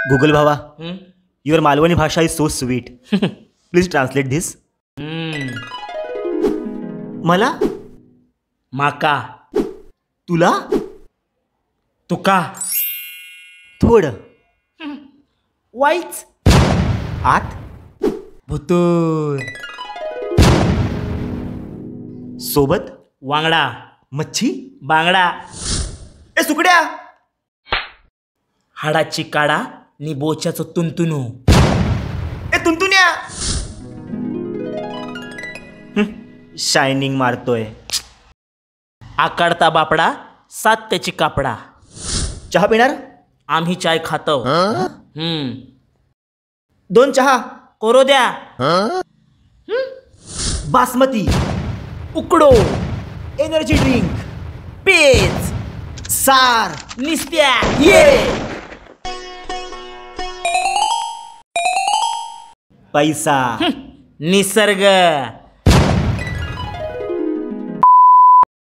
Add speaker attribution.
Speaker 1: Google भावा, your Malvani Bhasha is so sweet, please translate this. मला,
Speaker 2: माका,
Speaker 1: तुला,
Speaker 2: तुका,
Speaker 1: थोडं,
Speaker 2: वाईच,
Speaker 1: आत,
Speaker 2: भुतूर,
Speaker 1: सोबत,
Speaker 2: वांगडा,
Speaker 1: मच्छी,
Speaker 2: बांगडा,
Speaker 1: ए सुकड्या,
Speaker 2: हाडाची काडा नि बोच्याचो तुंतुनू,
Speaker 1: ए तुंतुन्या, शायनिंग मारतोय,
Speaker 2: आकाडता बापडा सात त्याची कापडा.
Speaker 1: चहा पिणार?
Speaker 2: आम्ही चाय खातो.
Speaker 1: 2 चहा
Speaker 2: करो द्या.
Speaker 1: बासमती,
Speaker 2: उकडो,
Speaker 1: एनर्जी ड्रिंक,
Speaker 2: पेज,
Speaker 1: सार,
Speaker 2: निस्त्या, ये
Speaker 1: पैसा,
Speaker 2: निसर्ग,